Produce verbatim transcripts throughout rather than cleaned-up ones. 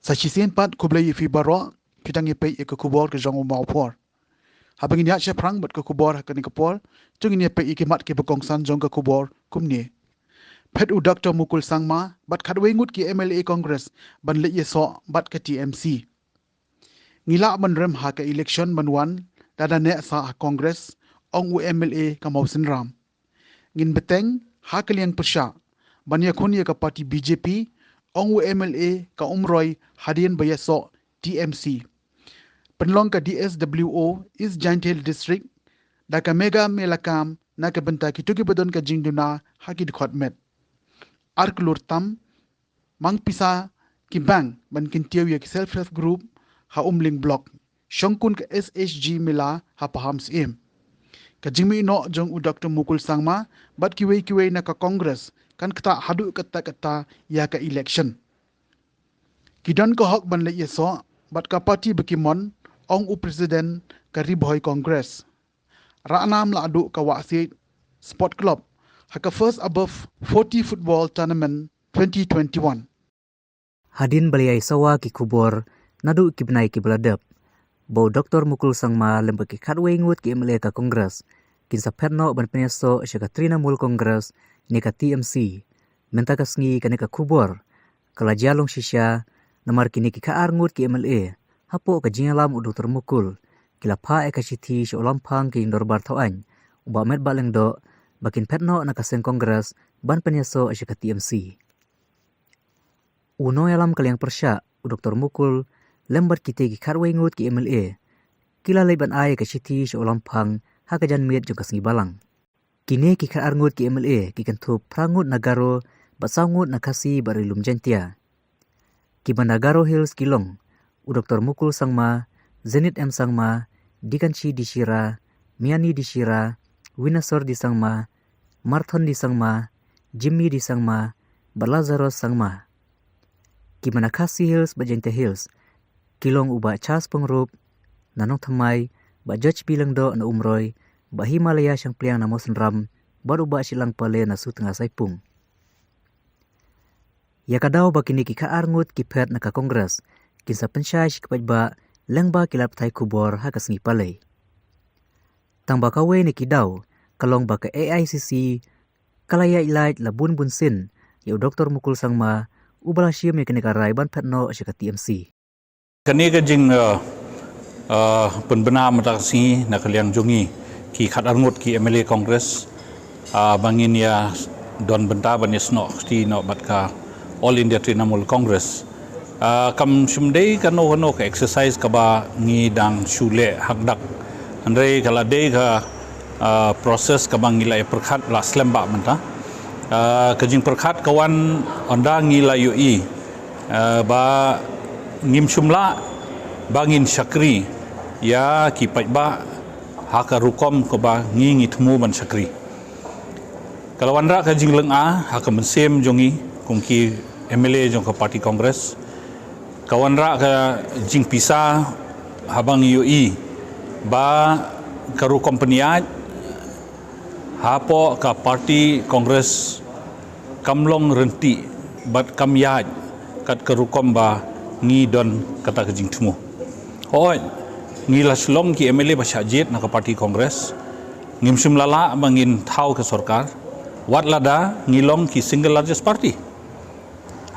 Sa shisien pat khublei ïa phi baroh, phi dang ïa peit ïa ka khubor ka jong u Mawphor. Haba ngin ïaid shaphrang bad ka khubor ha kane ka por, to ngin ïa peit ïa ki mat kiba kongsan jong ka khubor kumne. Phet u Doctor Mukul Sangma bad khatwei ngut ki M L A Congress ban leit ïasoh bad ka T M C. Ngi lah ban rem ha ka election ban wan, lada neh sah ha Congress, ong u M L A ka Mawsynram. Ngin bteng ha ka liang pyrshah ban ïakhun ïa ka party B J P, ong u M L A ka Umroi hadien ba ïasoh T M C. Pynlong ka D S W O East Jaintia Hills District da ka Mega Mela Camp na ka bynta kito kiba don ka jingduna ha ki dkhot met. Ar klur tam mang pisa ki bank ban kyntiew ïa ki self help group ha Umling Block. Shongkun ka S H G Mela ha Pahamsyiem. Ka jingmih noh jong u Doctor Mukul Sangma bad kiwei kiwei na ka Congress kan ktah haduh katta katta ïa ka election. Ki don ka hok ban leit ïasoh bad ka party ba ki mon, ong u President ka Ri Bhoi Congress. Rangbah nam la duh ka Wahsiej Sport Club ha ka First Above forty Football Tournament twenty twenty-one. Hadien ba la ïai sawa ki khubor naduh ki bnai kiba la dep, ba u Doctor Mukul Sangma lem bad ki khatwei ngut ki M L A ka Congress kin sa phet noh ban pynïasoh sha ka Trinamool Congress ne ka T M C. Mynta ka sngi kane ka khubor ka la jia long shisha, namar kine ki khatar ngut ki M L A hapoh ka jingïalam u Doctor Mukul ki la phah ïa ka shithi sha u Lamphang ka Ïingdorbar Thawaiñ, u Bah Metbah Lyngdoh, ba kin phet noh na ka seng Congress ban pynïasoh sha ka T M C. U nongïalam ka liang pyrshah u Doctor Mukul lem bad kite ki khatwei ngut ki M L A ki la leit ban ai ïa ka shithi sha u Lamphang ha ka janmiet jong ka sngi Balang. Kine ki khatar ngut ki M L A ki kynthup phra ngut na Garo bad saw ngut na Khasi bad Ri Lum Jaintia. Kiba na Garo Hills ki long u Doctor Mukul Sangma, Zenith M Sangma, Dikanshi D Shira, Miani D Shira, Winasor D Sangma, Marthon D Sangma, Jimmy D Sangma bad Lazarus Sangma. Kiba na Khasi Hills bad Jaintia Hills ki long u Bah Charles Pyngrope na Nongthymmai, Bah George B Lyngdoh na Umroi, Bah Himalaya Shangpliang na Mawsynram bad u Bah Shillang Pale na Sutnga Saipung. Ïa ka daw ba kine ki khatar ngut ki phet na ka Congress kin sa pynshai sha ki paidbah lyngba ki lad pathai khubor ha ka sngi Palei. Tang ba kawei na ki daw ka long ba ka A I C C ka la ïaid lait la bun bun sien ïa u Doctor Mukul Sangma, uba la shim ïa kane ka rai ban phet noh sha ka T M C. Kane ka jing, uh, uh, pynbna mynta ka sngi na ka liang jong ngi ki khatar ngut ki M L A Congress, uh, ba ngin ïa don bynta ban ïasnoh kti noh bad ka All India Trinamool Congress. Uh, kam shym dei kano kano ka exercise kaba ngi dang shu leh hakdak. Hynrei ka la dei ka, uh, process kaba ngi la ïa pyrkhat la slem bha mynta. Uh, ka jingpyrkhat ka wan ynda ngi la ïohi, uh, ba ngim shym lah ba ngin shakri ïa ki paidbah ha ka rukom kaba ngi ngi thmu ban shakri. Ka la wanrah ka jinglynga ha ka mynsiem jong ngi kum ki M L A jong ka party Congress. Ka wanrah ka jingpisa haba ngi ïohi ba ka rukom pynïaid hapoh ka party Congress kam long ryntih bad kam ïaid kat ka rukom ba ngi don kata ka jingthmu. Hooid, ngi la shu long ki M L A ba shah jied na ka party Congress. Ngim shym la lah ba ngin thaw ka sorkar wat lada ngi long ki single largest party.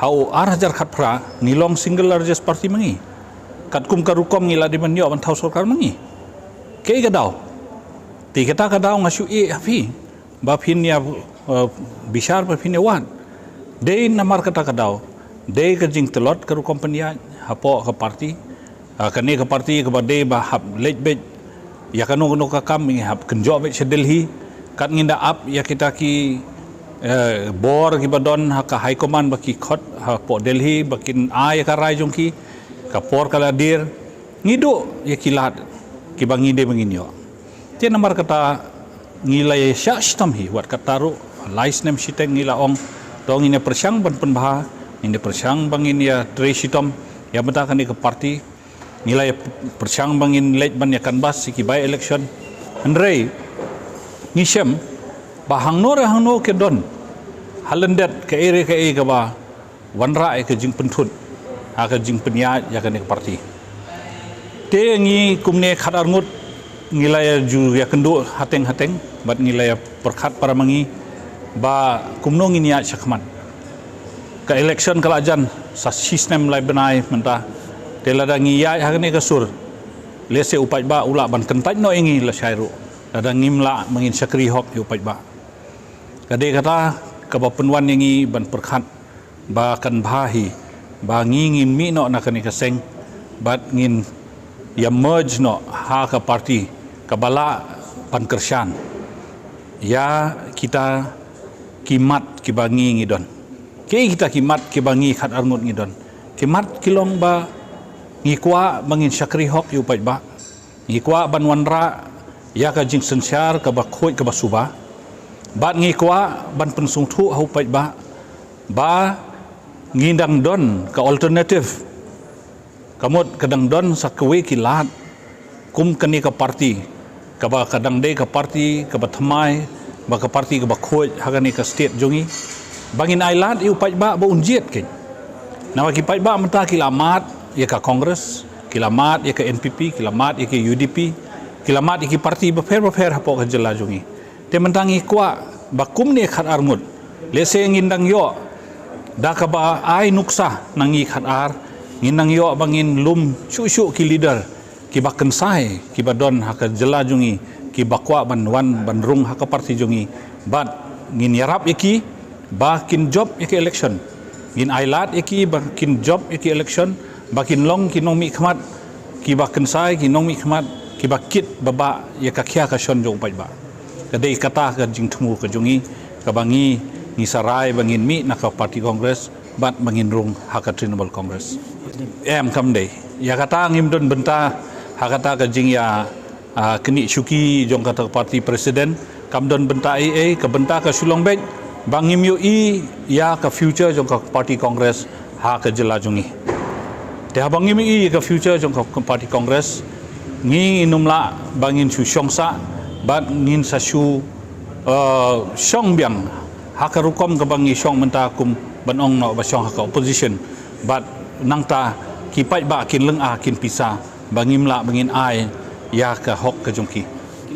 Ha u ar hajar khatphra ngi long single largest party ma ngi. Katkum ka rukom ngi la dei ban ïoh ban thaw sorkar ma ngi. Kaei ka daw? Te kata ka daw nga shu ïeh ha phi ba phin ïa, uh, bishar ba phin ïa wad. Dei namar kata ka daw, dei ka jingtlot ka rukom pynïaid hapoh ka party. Ah, kane ka party kaba dei ba hap leit beit ïa kano kano ka kam, ngi hap kynjoh beit sha Delhi. Kat ngin da ap ïa kita ki, eh, bor kiba don ha ka High Command ba ki khot hapoh Delhi ba kin ai ïa ka rai jong ki. Ka por ka la dier, ngi duh ïa ki lad kiba ngi dei ba ngin ïoh. Te namar kata ngi la ïa shah shitom hi wat kata ruh lai snem shiteng ngi la ong, to ngin ïa pyrshang ban pynbha, ngin ïa pyrshang ba ngin ïa trei shitom ïa bynta kane ka party. Ngi la ïa pyrshang ba ngin leit ban ïa canvass ïa ki by election. Hynrei ngi shem ba hangno re hangno ki don ha lyndet kaei re kaei kaba wanrah ïa ka jingpynthut ha ka jingpynïaid ïa kane ka party. Te ngi kumne khatar ngut ngi la ïa ju ïa kynduh hateng hateng bad ngi la ïa pyrkhat para ma ngi ba kumno ngin ïaid shakhmat. Ka election ka la jan sa shi snem lai bnai mynta. Te lada ngi ïaid ha kane ka sur, lehse u paidbah u lah ban kyntait noh ïa ngi lashai ruh lada ngim lah ba ngin shakri hok ïa u paidbah. Ka dei kata kaba pynwan ïa ngi ban pyrkhat ba kan bha hi ba ngi ngin mih noh na kane ka seng bad ngin ïa merge noh ha ka party kaba lah ban kyrshan ïa kita ki mat kiba ngi ngi don. Ki kita ki mat kiba ngi khatar ngut ngi don. Ki mat ki long ba ngi kwah ba ngin shakri hok ïa u paidbah. Ngi kwah ban wanrah ïa ka jingsynshar kaba khuid kaba suba. Bad ngi kwah ban pynsngewthuh ha u paidbah ba ngi dang don ka alternative. Ka mut ka dang don sa kawei ki lad kum kane ka party kaba ka dang dei ka party kaba thymmai, ba ka party kaba khuid ha kane ka state jong ngi. Ba ngin ai lad ïa u paidbah ba un jied keiñ. Namar ki paidbah mynta ki la mad ïa ka Congress, ki la mad ïa ka N P P, ki la mad ïa ka U D P, ki la mad ïa ki party bapher bapher hapoh ka jylla jong ngi. Te mynta ngi kwah ba kumne khatar ngut, lehse ngin dang ïoh da kaba ai nuksa na ngi khatar, ngin dang ïoh ba ngin lum shuh shuh ki leader kiba kynsai kiba don ha ka jylla jong ngi, kiba kwah ban wan ban rung ha ka party jong ngi. Bad ngin ïarap ïa ki ba kin jop ïa ka election. Ngin ai lad ïa ki ba kin jop ïa ka election, ba kin long ki nongmihkhmat kiba kynsai, ki nongmihkhmat kiba kit ba bah ïa ka khia ka shon jong u paidbah. Ka dei kata ka jingthmu ka jong ngi kaba ngi ngi sa rai ba ngin mih na ka party Congress bad ba ngin rung ha ka Trinamool Congress. Em, kam dei. Ïa kata ngim don bynta ha kata ka jingïa, ah, knieh shuki jong kata ka party president. Kam don bynta ei ei, ka bynta ka shu long beit ba ngim ïohi ïa ka future jong ka party Congress ha ka jylla jong ngi. Te haba ngim ïohi ïa ka future jong ka party Congress, ngi ngin ym lah ba ngin shu shong sah bad ngin sa shu, eh, shong biang ha ka rukom kaba ngi shong mynta kum ban ong noh ba shong ha ka opposition. Bad nangta ki paidbah kin lynga kin pisa ba ngim lah ba ngin ai ïa ka hok ka jong ki.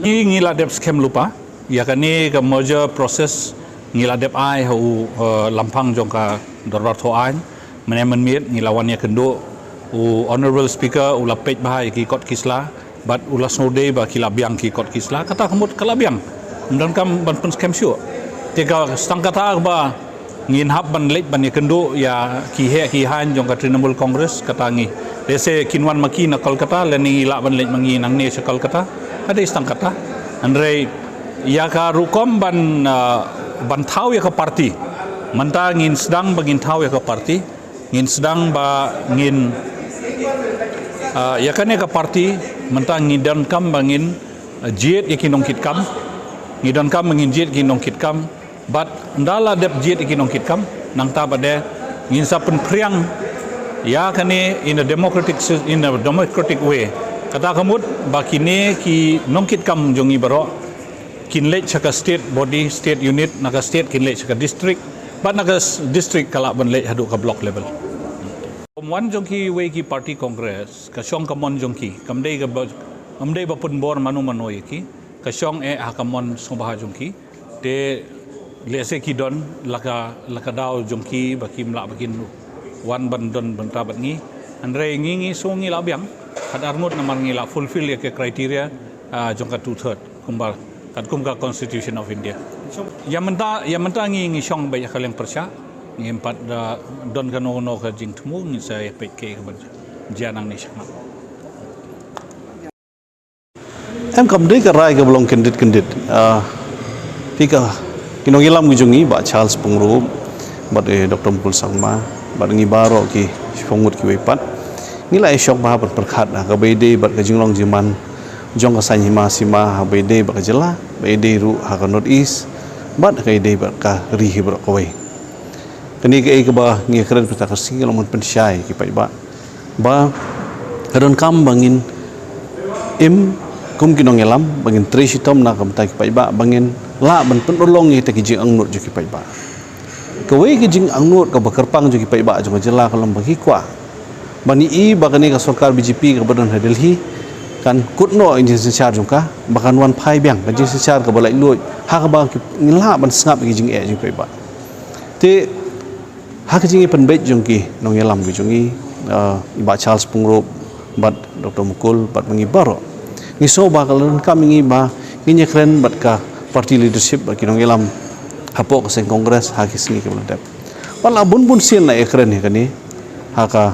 Ngi ngi la dep skhem lypa ïa kane ka merger process, ngi la dep ai ha u, eh, Lamphang jong ka Dorbar Thoh Aiñ. Mynne mynmiet ngi la wan ïa kynduh, u Honorable Speaker u la peit bha ïa ki kot ki sla bad u la sngewdei ba ki la biang ki kot ki sla. Kata ka mut ka la biang, ym donkam ban pynskhem shuh. Te ka stang kata ba ngin hap ban leit ban ïa kynduh ïa ki heh ki haiñ jong ka Trinamool Congress, kata ngi, lehse kin wan ma ki na Kolkata lane ngi lah ban leit ma ngi nangne sha Kolkata. Ka dei stang kata. Hynrei ïa ka rukom ban, ah, ban thaw ïa ka party, mynta ngin sdang ba ngin thaw ïa ka party. Ngin sdang ba ngin, ah, ïa kane ka party mynta ngi donkam ba ngin, ah, jied ïa ki nongkitkam. Ngi donkam ba ngin jied ïa ki nongkitkam. Bad ynda la dep jied ïa ki nongkitkam, nangta ba dei ngin sa pynphriang ïa kane in a democratic sys-, in a democratic way. Kata ka mut ba kine ki nongkitkam jong ngi baroh kin leit sha ka state body, state unit, na ka state kin leit sha ka district, bad na ka s-, district ka lah ban leit haduh ka block level. Ka mon jong kiwei ki party Congress, ka shong ka mon jong ki, kam dei kaba, kam dei ba pynbor mano mano ïa ki, ka shong eh ha ka mon sngewbha jong ki. Te lehse ki don la ka, la ka daw jong ki ba kim lah ba kin wan ban don bynta bad ngi. Hynrei ngi ngi sngew ngi lah biang khatar ngut namar ngi lah fulfill ïa ka criteria, ah, jong ka two third. Kumba katkum ka Constitution of India. Ïa mynta, ïa mynta ngi ngi shong beit ha ka liang pyrshah. Ngim pat da don kano kano ka jingthmu, ngin sa ïa peit kaei kaban jia nangne shakhmat. Em, kam dei ka rai kaba long kyndit kyndit. Ah, phi ka, ki nongïalam ki jong ngi, Bah Charles Pyngrope bad, eh, Doctor Mukul Sangma bad ngi baroh ki shiphew ngut kiwei pat, ngi la ïa shong bha ban pyrkhat ha kaba ïadei bad ka jinglong jingman jong ka saiñ hima sima ha kaba ïadei bad ka jylla, kaba ïadei ruh ha ka North East bad ha kaba ïadei bad ka ri hi baroh kawei. Kane kaei kaba ngi kren mynta ka sngi ka long ban pynshai ki paidbah ba ka donkam ba ngin im kum ki nongïalam, ba ngin trei shitom na ka bynta ki paidbah, ba ngin lah ban pynurlong ïa kita ki jingangnud jong ki paidbah. Kawei ka jingangnud kaba kyrpang jong ki paidbah jong ka jylla ka long ba ki kwah Ban ïohi ba kane ka sorkar B J P kaba don ha Delhi kan kut noh ïa ka jingsynshar jong ka, ba kan wan phai biang ka jingsynshar kaba laitluid, ha kaba ngi lah ban sngap ïa ka jingeh jong ki paidbah. Te ha ka jingïapynbeit jong ki nongïalam ki jong ngi, ah, i Bah Charles Pyngrope bad Doctor Mukul bad ma ngi baroh, ngi sngew ba ka la donkam ïa ngi ba ngin ïakren bad ka party leadership bad ki nongïalam hapoh ka seng Congress ha ki sngi kiba la dep. Bad la bun bun sien la ïakren ïa kane ha ka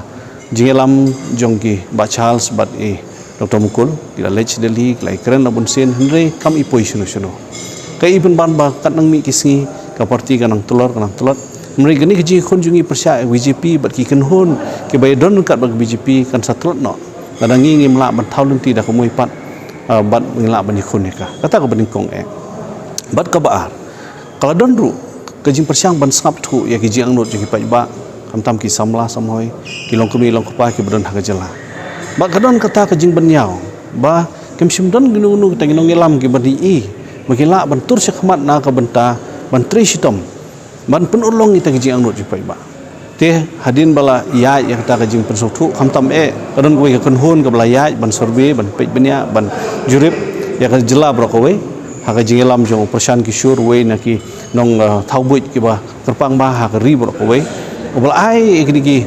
jingïalam jong ki Bah Charles bad i Doctor Mukul, ki la leit sha Delhi, ki la ïakren la bun sien, hynrei kam i poi shano shano. Kaei pynban ba kat nang mih ki sngi ka party ka nang tlot, ka nang tlot. Hynrei kane ka jingïakhun jong ngi pyrshah ïa ka B J P bad ki kynhun kiba ïadon ryngkat bad ka B J P kan sa tlot noh. Lada ngi ngim lah ban thaw lynti da ka mui pat, ah, bad ngim lah ban ïakhun ïa ka. Kata kaba nyngkong eh. Bad kaba ar, ka la don ruh ka jingpyrshang ban sngap thuh ïa ki jingangnud jong ki paidbah, khamtam ki samla samhoi, ki longkmie longkpa kiba don ha ka jylla. Bad ka don kata ka jingbynñiaw ba kim shym don kino kino kita ki nongïalam kiba ïohi ba ki lah ban tur shakhmat na ka bynta ban trei shitom, ban pynurlong ïa kita ki jingangnud jong ki paidbah. Te hadien ba la ïaid ïa kata ka jingpynsngewthuh, khamtam eh ka don kawei ka kynhun kaba la ïaid ban survey, ban peit bniah, ban jurip ïa ka jylla baroh kawei ha ka jingïalam jong u Prashant Kishore, uwei na ki nong, ah, thawbuit kiba kyrpang bha ha ka ri baroh kawei, uba la ai ïa kine ki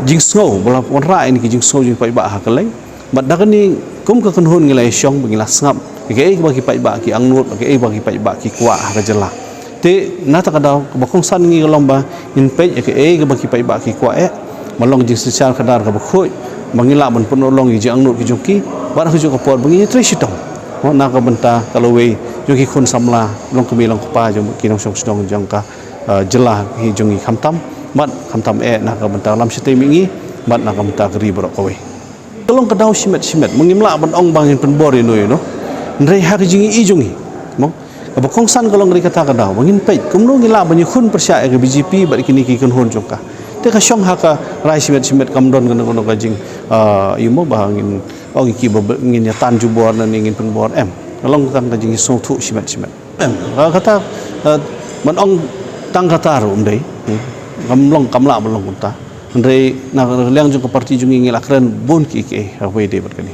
jingsngew, ba la wanrah ïa kine ki jingsngew jong ki paidbah ha ka lei. Bad da kane kum ka kynhun ngi la ïashong ba ngi la sngap ïa kaei kaba ki paidbah ki angnud, ïa kaei ba ki paidbah ki kwah ha ka jylla. Te na kata ka daw kaba kongsan ngi ka long ba ngin peit ïa kaei kaba ki paidbah ki kwah eh, ban long ka jingsynshar khadar kaba khuid, ba ngin lah ban pynurlong ïa ki jingangnud ki jong ki, bad ha kajuh ka por ba ngin ïatrei shitom, mo, na ka bynta ka lawei jong ki khun samla, longkmie longkpa jong ki nongshong shnong jong ka, eh, jylla hi jong ngi khamtam, bad khamtam eh na ka bynta lam shatei mihngi, bad na ka bynta ka ri baroh kawei. Ka long ka daw shimet shimet, mo, ngim lah ban ong ba ngin pynbor ïano ïano. Hynrei ha ka jingïohi jong ngi, mo, kaba kongsan ka long ri kata ka daw ba ngin peit kumno ngi lah ban ïakhun pyrshah ïa ka B J P bad kine ki kynhun jong ka. Te ka shong ha ka rai shimet shimet, kam don kano kano ka jing, ah, ïa, mo, ba ngin ong ïa ki ba, ba ngin ïa tan jubor ne ngin pynbor, em. Ka long tang ka jingsngewthuh shimet shimet. Em, ah, kata, ah, ban ong tang kata ruh ym dei, hmm, kam long, kam lah ban long kumta. Hynrei na ka liang jong ka party jong ngi ngi la kren bun kiei kiei ha kawei de bad kane.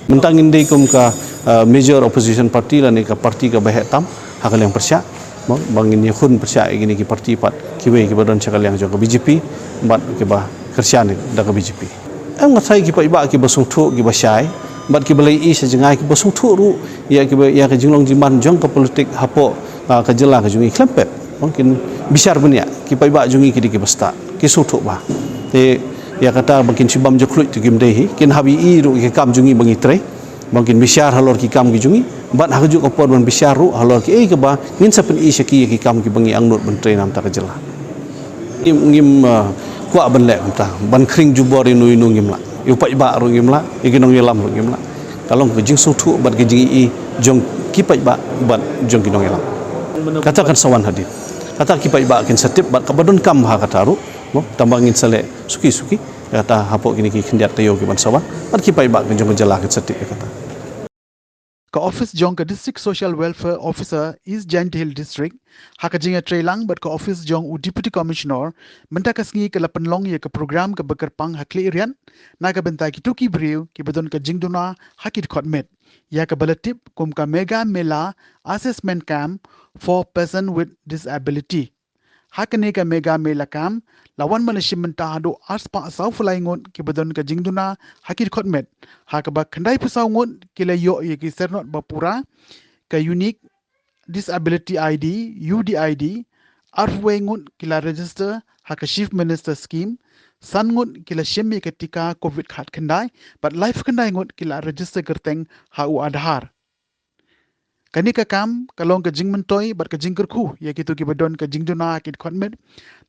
Mynta ngin dei kum ka, ah, major opposition party lane ka party kaba heh tam ha ka liang pyrshah, mo, ba ngin ïakhun pyrshah ïa kine ki party pat kiwei kiba don sha ka liang jong ka B J P bad kiba kyrshan da ka B J P. Em, nga tharai ki paidbah kiba sngewthuh, kiba shai bad kiba la ïohi sha jngai, kiba sngewthuh ruh ïa kiba, ïa ka jinglong jingman jong ka politik hapoh, ah, ka jylla ka jong ngi khlem pep. Ba kin bishar bniah, ki paidbah jong ngi ki dei kiba stad, ki sngewthuh bha. Te ïa kata ba kin shu bam jakluid te kim dei hi, kin hap ïohi ruh ïa ki kam jong ngi ba ngi trei, ba kin bishar halor ki kam ki jong ngi, bad ha kajuh ka por ban bishar ruh halor kiei kaba ngin sa pyni sha ki ïa ki kam kiba ngi angnud ban trei na ka bynta ka jylla. Ngim, ngim, ah, kwah ban leh kumta, ban khring jubor ïano ïano ngim lah. Ïa u paidbah ruh ngim lah, ïa ki nongïalam ruh ngim lah. Ka long ka jingsngewthuh bad ka jingïohi jong ki paidbah bad jong ki nongïalam. Kata kan sa wan hadien. Kata ki paidbah kin sa tip bad kaba donkam ha kata ruh, mo, tangba ngin sa leh suki suki, kata hapoh kine ki khyndiat taïew kiban sa wan, bad ki paidbah ka jong ka jylla kin sa tip ïa kata. Ka office jong ka District Social Welfare Officer East Jaintia Hills District, ha ka jingïatreilang bad ka office jong u Deputy Commissioner, mynta ka sngi ka la pynlong ïa ka program kaba kyrpang ha Khliehriat na ka bynta kito ki briew kiba don ka jingduna ha ki dkhot met, ïa kaba la tip kum ka Mega Mela Assessment Camp for Person with Disability. Ha kane ka Mega Mela Camp la wan ban ïashim bynta haduh arspah sawphew lai ngut kiba don ka jingduna ha ki dkhot met, ha kaba khyndaiphew saw ngut ki la ïoh ïa ki syrnod ba pura, ka Unique Disability I D, U D I D, arphew wei ngut ki la register ha ka Chief Minister Scheme, san ngut ki la shim ïa ka tika Covid khatkhyndai, bad laiphew khyndai ngut ki la register kyrteng ha u Aadhaar. Kane ka camp ka long ka jingmyntoi bad ka jingkyrkhu ïa kito kiba don ka jingduna ha ki dkhot met.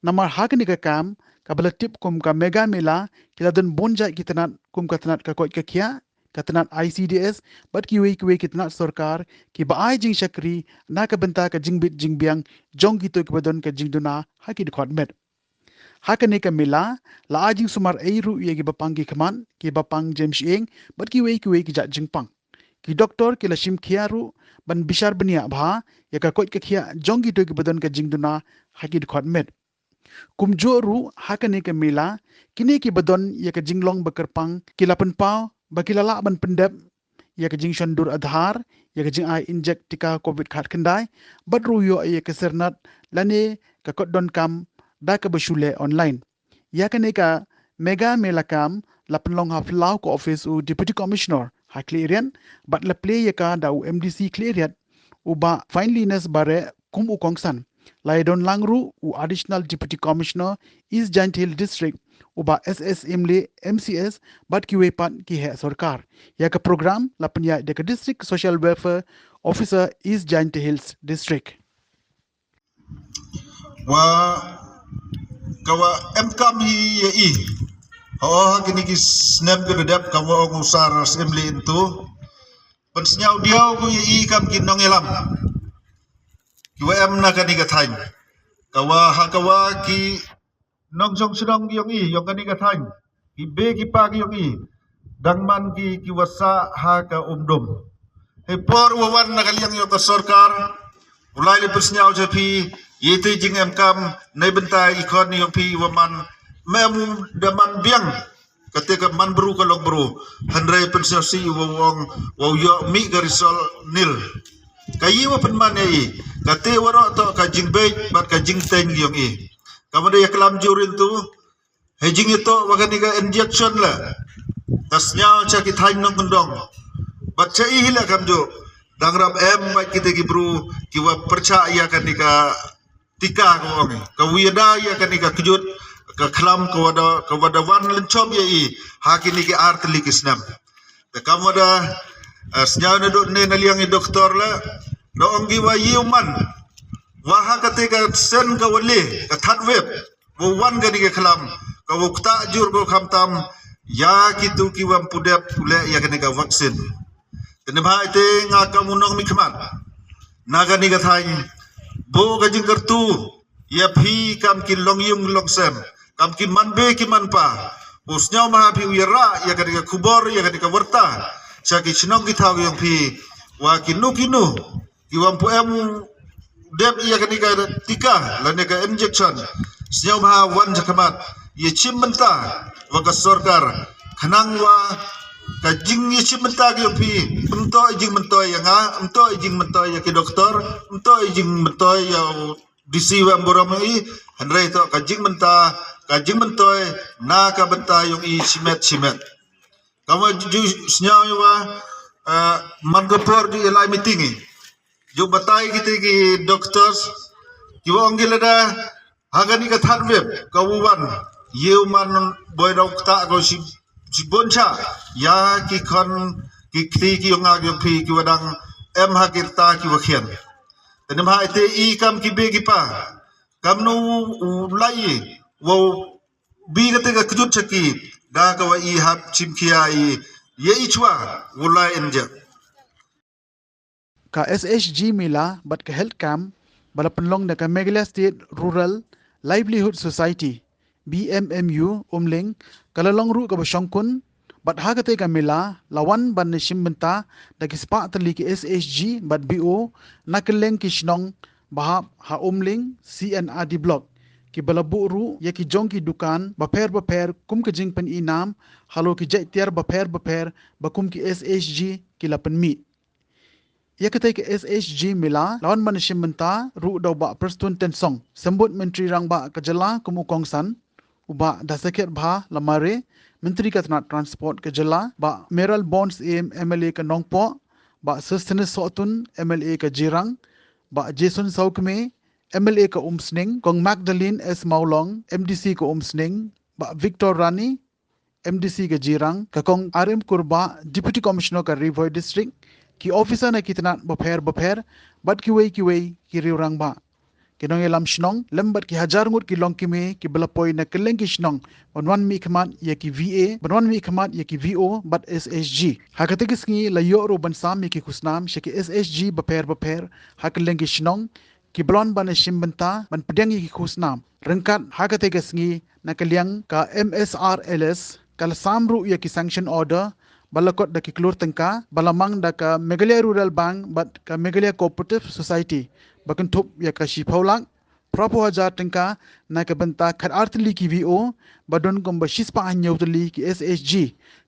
Namar ha kane ka camp kaba la tip kum ka Mega Mela, ki la don bun jait ki tnat kum ka tnat ka koit ka khiah, ka tnat I C D S, bad kiwei kiwei ki tnat sorkar kiba ai jingshakri na ka bynta ka jingbit jingbiang jong kito kiba don ka jingduna ha ki dkhot met. Ha kane ka mela la ai jingsumar ei ruh ïa kiba pang ki khmat, kiba pang jem shyieng, bad kiwei kiwei ki jait jingpang. Ki doktor ki la shim khia ruh ban bishar bniah bha ïa ka koit ka khiah jong kito kiba don ka jingduna ha ki dkhot met. Kumjuh ruh ha kane ka mela, kine kiba don ïa ka jinglong ba kyrpang ki la pynpaw ba ki la lah ban pyndep ïa ka jingshon dur Aadhaar, ïa ka jingai injek tika covid khatkhyndai, bad ruh ïoh ïa ka syrnat lane ka kot donkam da kaba shu leh online. Ïa kane ka mega mela camp la pynlong ha phyllaw ka office u Deputy Commissioner ha Khliehriat, bad la plie ïa ka da u M D C Khliehriat, u Bah Finelyness Bareh kum u kongsan. La ïadon lang ruh u Additional Deputy Commissioner East Jaintia Hills District, u Bah S S Imli M C S, bad kiwei pat ki heh sorkar. Ïa ka program la pynïaid da ka District Social Welfare Officer East Jaintia Hills District. Wa ka wa em kam hi ïa i. Ho ha kini ki snem ki dep kam wa ong u sar Assembly into. Pynsngew diaw ku ïa i kam ki nongïalam. Ki wa em na kani ka thaiñ. Ka wa ha ka wa ki nongjong shnong ïong i, ïong kani ka thaiñ. Ki bei ki pa ki ïong i. Dang man ki ki wa sah ha ka umdum. He por wa wan na ka liang ïong ka sorkar. U lai li pynsngew cha phi, ïa te jingem kam, nei bynta i khon ïong phi wa man, mem da man biang, kate ka man bru ka long bru, hynrei pynsngew si wa wong, wa ïoh mi ka result nil. Ka i wa pynman ïa i, kate wa roh to ka jingbeit, bad ka jingteng ïong i. Ka ma da ïa klam jurin tu, Hei jingïatoh wa kani ka injection la. Ka sngew cha ki thaiñ nongkyndong. Bad cha i hi la kamjuh. Dang rap em bad kita ki bru ki wa pyrchah ïa kani ka tika ka ong. Ka wa ïada ïa kani ka kjut ka khlam ka wa da, ka wa da wan lynchop ïa i. Ha kini ki ar tylli ki snem. Te kam wa da, eh, sngew na dot ne na liang i doktor la. Da ong ki wa ïew man. Wa ha kate ka sen ka wa le, ka third wave. Wa wan kani ka khlam, ka wa ktah jur ko khamtam, ïa kitu ki wam pudep pule ïa kani ka vaccine. Te ne bha ite nga kam u nongmihkhmat. Na kani ka thaiñ, bo ka jingkyrtu, ïa phi kam ki longïung longsem, kam ki manbei ki manpa. Bo sngew ma ha phi u ïarah, ïa kani ka khubor, ïa kani ka warta. Cha ki chnong ki thaw ïong phi, wa kinu kinu. Ki wam pu em dep ïa kani ka tika, lane ka injection. Sngew bha wan cha khmat. Ïa chim bynta, wa ka sorkar. Khnang wa ka jing ïa chim bynta ki ïong phi. Em to i jing myntoi ïa nga, em to i jing myntoi ïa ki doktor, em to i jing myntoi ïa u D C wa em burom i. Hynrei to ka jing bynta, ka jing myntoi, na ka bynta ïong i shimet shimet. Ka wa ju sngew i wa, eh, man ka por ju i lai meeting i. Ju batai kiti ki doctors, ki wa ong ki lada, ha kani ka third wave, ka wa wan, ïew man boi dau kta ko shi, shi bun cha, ïa ki khon, ki kti ki ong a ki phi, ki wa dang, em ha ki rta ki wa khian. Te ne bha ite i kam ki bei ki pa, kam nu u lai i, wa u bi kate ka kjut cha ki, da ka wa i hap chim khia i, ïa i chwa, u lai en ja. Ka S H G Mela, bad ka health camp, ba la pynlong da ka Meghalaya State Rural Livelihood Society, B M M U, Umling, ka la long ruh ka ba shongkun, bad ha kate ka mela, la wan ban shim bynta, da ki spah tylli ki S H G, bad B O, na kylleng ki shnong, ba hap ha Umling, C and R D Block. Ki ba la buh ruh, ïa ki jong ki dukan, bapher bapher, kum ka jingpyni nam, halor ki jait tiar bapher bapher, ba kum ki S H G, ki la pynmih. Ïa kate ka S H G Mela, la wan ban shim bynta, ruh da u Bah Prestone Tynsong, Symbud Myntri Rangbah ka jylla kum u kongsan, u Bah Dasakhiatbha Lamare, Myntri ka tnat Transport ka jylla, Bah Mayralborn Syiem M L A ka Nongpoh, Bah Sosthenes Sohtun M L A ka Jirang, Bah Jason Sawkmie M L A ka Umsning, Kong Magdalene S Mawlong M D C ka Umsning, Bah Victor Rani, M D C ka Jirang, ka Kong R M Kurbah, Deputy Commissioner ka Ri Bhoi District, ki officer na ki tnat bapher bapher, bad kiwei kiwei ki riew rangbah. Ki nongïalam shnong, lem bad ki hajar ngut ki longkmie, ki ba la poi na kylleng ki shnong, ban wan mihkhmat ïa ki V A, ban wan mihkhmat ïa ki V O, bad S H G. Ha kate ka sngi la ïoh ruh ban sam ïa ki khusnam, sha ki S H G bapher bapher, ha kylleng ki shnong, ki ba la wan ban shim bynta, ban pdiang ïa ki khusnam. Ryngkat ha kate ka sngi, na ka liang ka M S R L S, ka la sam ruh ïa ki sanction order, ba la kot da ki klur tyngka, ba la mang da ka Meghalaya Rural Bank, bad ka Meghalaya Cooperative Society, ba kynthup ïa ka shiphew lak, phra phew hajar tyngka na ka bynta khat ar tylli ki V O, ba don kumba shispah hynñiew tylli ki S H G,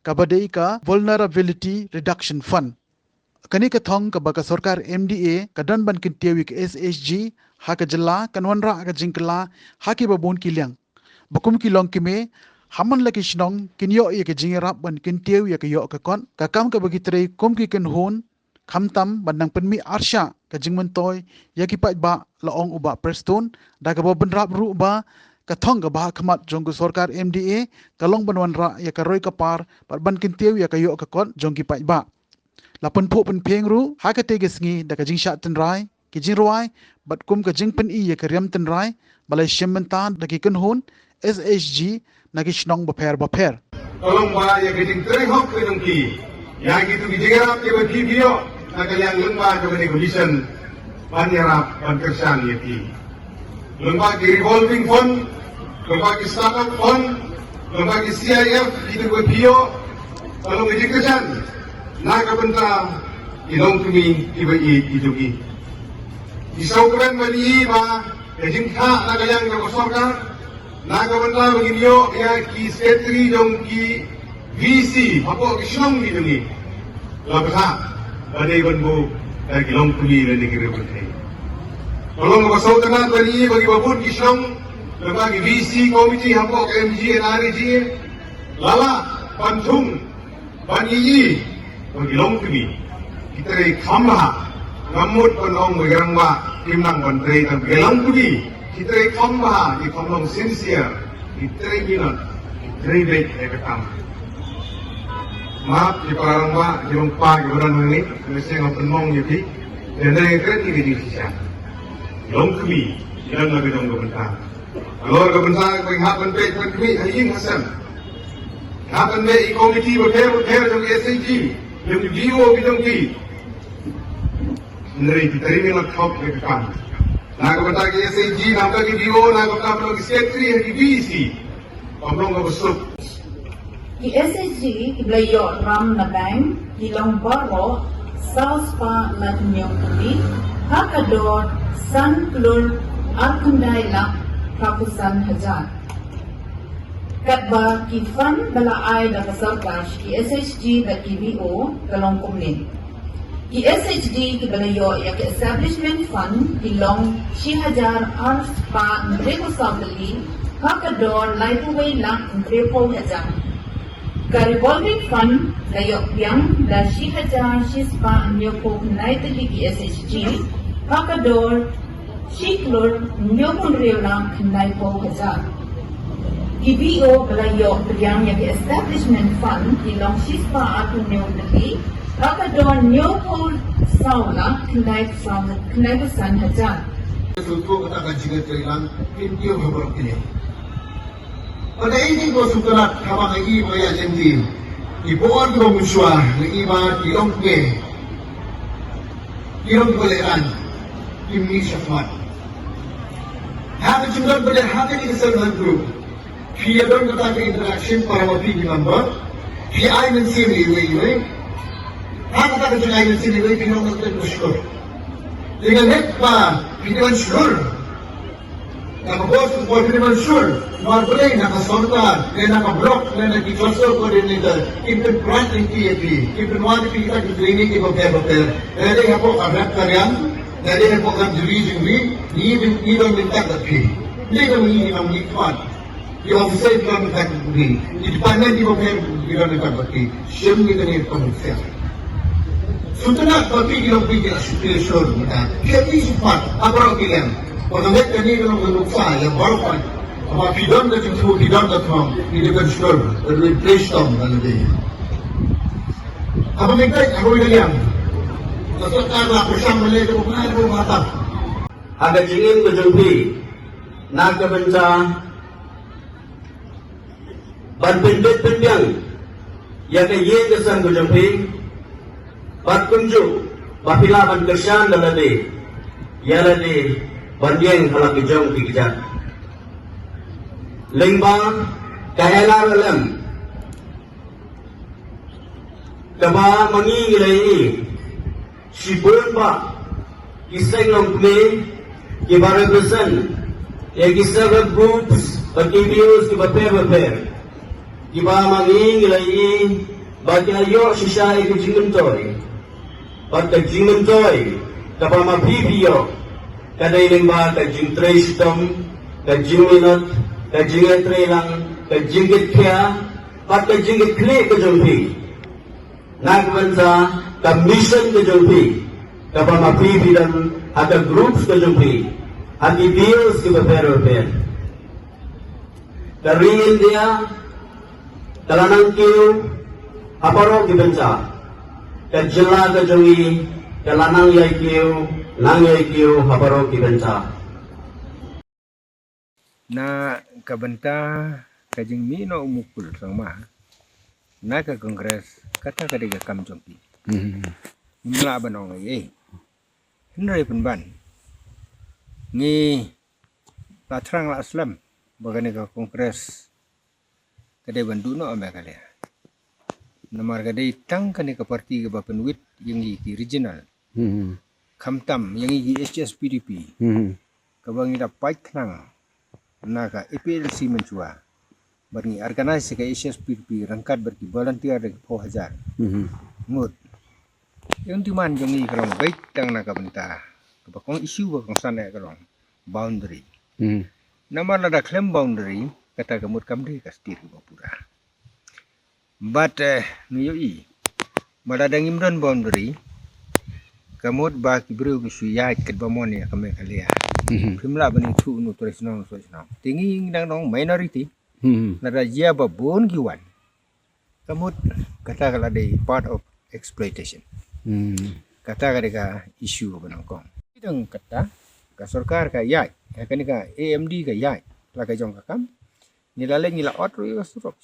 kaba dei ka Vulnerability Reduction Fund. Kane ka thong kaba ka sorkar M D A ka don ban kyntiew ïa ka S H G ha ka jylla kan wanrah ka jingkylla ha kiba bun ki liang. Ba kum ki longkmie ha man la ki shnong kin ïoh ïa ka jingïarap ban kyntiew ïa ka ïoh ka kot, ka kam kaba ki trei kum ki kynhun, khamtam ban nang pynmih arshah ka jingmyntoi ïa ki paidbah, la ong u Bah Prestone, da kaba bynrap ruh ba ka thong kaba ha khmat jong ka sorkar M D A ka long ban wanrah ïa ka roi ka par bad ban kyntiew ïa ka ïoh ka kot jong ki paidbah. La pynphuh pynphieng ruh ha katei ka sngi da ka jingshah tynrai, ki jingrwai bad kum ka jingpyni ïa ka riam tynrai ba la shim bynta da ki kynhun S H G na ki shnong bapher bapher. Ka long ba ïa ka jingtrei hok ka jong ki, ïa kitu ki jingïarap kiba phi phi ïoh na ka liang lyngba kaba dei ka mission ban ïarap ban kyrshan ïa ki. Lyngba ki revolving fund, lyngba ki startup fund, lyngba ki C I F, kitu kiba phi ïoh, ka long ka jingkyrshan na ka bynta ki longkmie kiba ïeit ki jong ngi. Ngi sngewkmen ban ïohi ba ka jingthoh na ka liang jong ka sorkar na ka bynta ba ngin ïoh ïa ki secretary jong ki V C hapoh ki shnong ki jong ngi. La bthah ba dei ban buh da ki longkmie lane ki riewkynthei. Ka long kaba sngewtynnat ban ïohi ba kiba bun ki shnong lyngba ki V C committee hapoh ka M G N R E G A la lah ban thung ban ïohi ba ki longkmie ki trei kham bha. Ngam mut ban ong ba ki rangbah kim nang ban trei, tang ki longkmie ki trei kham bha, ki kham long sincere, ki trei minot, ki trei beit ïa ka kam. Map ki para rangbah, ki long pa ki ba don hangne, ki seng ha pynmong ïa phi. Ïa nang ïa trei ki ka jingshisha. Longkmie ki don la ka jong ka bynta. Halor ka bynta ka hap ban peit ban khmih ha ïing ha sem. Hap ban peit i komiti bapher bapher jong ki S H G, jong ki D O ki jong ki. Hynrei ki trei minot khop ïa ka kam. Na ka bynta ki S H G, na ka bynta ki D O, na ka bynta ki secretary ha ki V C. Pamlong ka basuk. Ki S H G kiba la ïoh ram na bank ki long baroh saw spah laiphew hynñiew tylli ha ka dor san klur arphew khyndai lak phra phew san hajar. Katba ki fund ba la ai da ka sorkar sha ki S H G bad ki V O ka long kumne. Ki S H G kiba la ïoh ïa ka establishment fund ki long shi hajar ar spah hynriewphew saw tylli ha ka dor laiphew wei lak hynriewphew hajar. Ka revolving fund la ïoh pdiang da shi hajar shi spah hynñiewphew khyndai tylli ki S H G ha ka dor shi klur hynñiewphew hynriew lak khyndaiphew hajar. Ki V O ba la ïoh pdiang ïa ki establishment fund ki long shi spah arphew hynñiew tylli ha ka dor hynñiewphew saw lak khyndaiphew san, khyndaiphew san hajar. Ka sngewthuh kata ka jingïatreilang, kin kiew ha baroh kine. Ynda i dei ba sngewtynnat haba nga i ba ïa lynti. Ki por kiba mynshuwa nga i ba ki longkmie, ki long kiba lehrain, kim mih shakhmat. Ha ka jingdon ba dei ha kane ka self help group, phi ïa don kata ka interaction para ma phi ki member. Phi ai mynsiem ïa iwei ïa iwei. Ha kata ka jingai mynsiem ïa iwei phi long kata ka shlur. Te nga ngeit ba phi dei ban shlur. Na ka bos ka por phi dei ban shlur. Namar balei na ka sorkar, ne na ka block, ne na ki cluster coordinator, kin pynprat lynti ïa phi, kin pynwad ïa phi kita ki training kiba bapher bapher. Lada dei hapoh ka rep ka riang, lada dei hapoh ka juri jingri, ngi, ngi don lynti bad phi. Ngi don, ngi don, ngi khmat. Ki officer ki don bad phi, ki department kiba bapher ki don bad phi. Shim ïa kane ka pynsiang. Sngewtynnat ba phi ki long phi ki la shu phi la shlur mynta. Phi la phi shu pat ha baroh ki liang. Ba ka met kane ka long ka nuksa ïa baroh pat. Haba phi don ka jingthmu, phi don ka thong, phi dei ban shlur, ka dei ban trei shitom ka lade. Haba mynta, haba mynta liang. Ka sorkar la pyrshang ban leh kaba bha kaba bha tam. Ha ka jingim ka jong phi, na ka bynta ban pynbeit pynbiang ïa ka ïing ka sem ka jong phi, bad kumjuh ba phi lah ban kyrshan da lade ïa lade ban ïeng ha la ka jong ki kjat. Lyngba ka N R L M kaba ma ngi ngi la ïohi, shibun bah ki seng longkmie kiba represent Ïa ki self help groups bad ki N G Os kiba pher bapher, kiba ma ngi ngi la ïohi ba ki la ïoh shisha ïa ka jingmyntoi. Bad ka jingmyntoi kaba ma phi phi ïoh ka dei lyngba ka jingtrei shitom, ka jingminot, ka jingïatreilang, ka jingkitkhia bad ka jingkitkhlieh ka jong phi na ka bynta ka mission ka jong phi, kaba ma phi phi don ha ka groups ka jong phi, ha ki deals kiba pher bapher. Ka ri India ka la nang kiew ha baroh ki bynta. Ka jylla ka jong ngi ka la nang ïai kiew, nang ïai kiew ha baroh ki bynta. Na ka bynta ka jingmih noh u Mukul Sangma na ka Congress, kata ka dei ka kam jong ki. Hmm. Ngim lah ban ong ei ei. Hynrei pynban ngi la thrang la slem ba kane ka Congress ka dei ban duh noh ha Meghalaya. Namar ka dei tang kane ka party kaba pynwit ïa ngi ki regional. Hmm. Khamtam ïa ngi ki H S P D P. Hmm. Kaba ngi la pait khnang na ka A P H L C mynshuwa. Bad ngi organize ka H S P D P ryngkat bad ki volunteer da ki phew hajar. Hmm. Ngut. Ïa ka demand jong ngi ka long beit tang na ka bynta kaba kong issue ba kongsan eh ka long boundary. Hmm. Namar lada khlem boundary, kata ka mut kam dei ka state kaba pura. Bad, eh, ngi ïohi ba lada ngim don boundary, ka mut ba ki briew ki shu ïaid katba mon ïa ka Meghalaya. Hmm. Phim lah ban ïathuh uno u trei shnong uno u trei shnong. Te ngi ngi dang long minority. Hmm. Lada jia ba bun ki wan, ka mut kata ka la dei part of exploitation. Hmm. Kata ka dei ka issue kaba nyngkong. Dang kata ka sorkar ka ïaid, ha kane ka A M D ka ïaid la ka jong ka kam. Ngi la leit ngi la ot ruh ïa ka surok.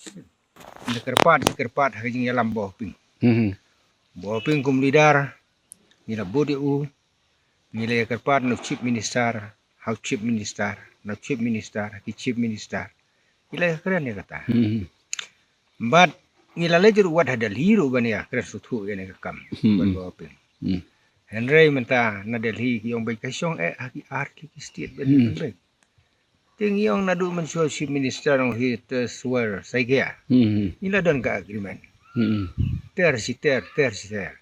Ngi la kyrpad, ngi kyrpad ha ka jingïalam Bah Hoping. Hmm. Bah Hoping kum leader, ngi la bud ïa u. Ngi la ïa kyrpad na u Chief Minister, ha u Chief Minister, na u Chief Minister, ha ki Chief Minister. Ngi la ïa kren ïa kata. Hmm. Bad ngi la leit ruh wat ha Delhi ruh ban ïa kren sngewthuh ïa kane ka kam. Hmm. Ban Bah Hoping. Hmm. Hynrei mynta na Delhi ki ong beit ka shong eh ha ki ar tylli ki state ban ïa kren beit. Te ngi ong naduh mynshuwa u Chief Minister ong hi te swear saigea. Hmm. Ngi la don ka agreement. Hmm. Ter shi ter, ter shi ter.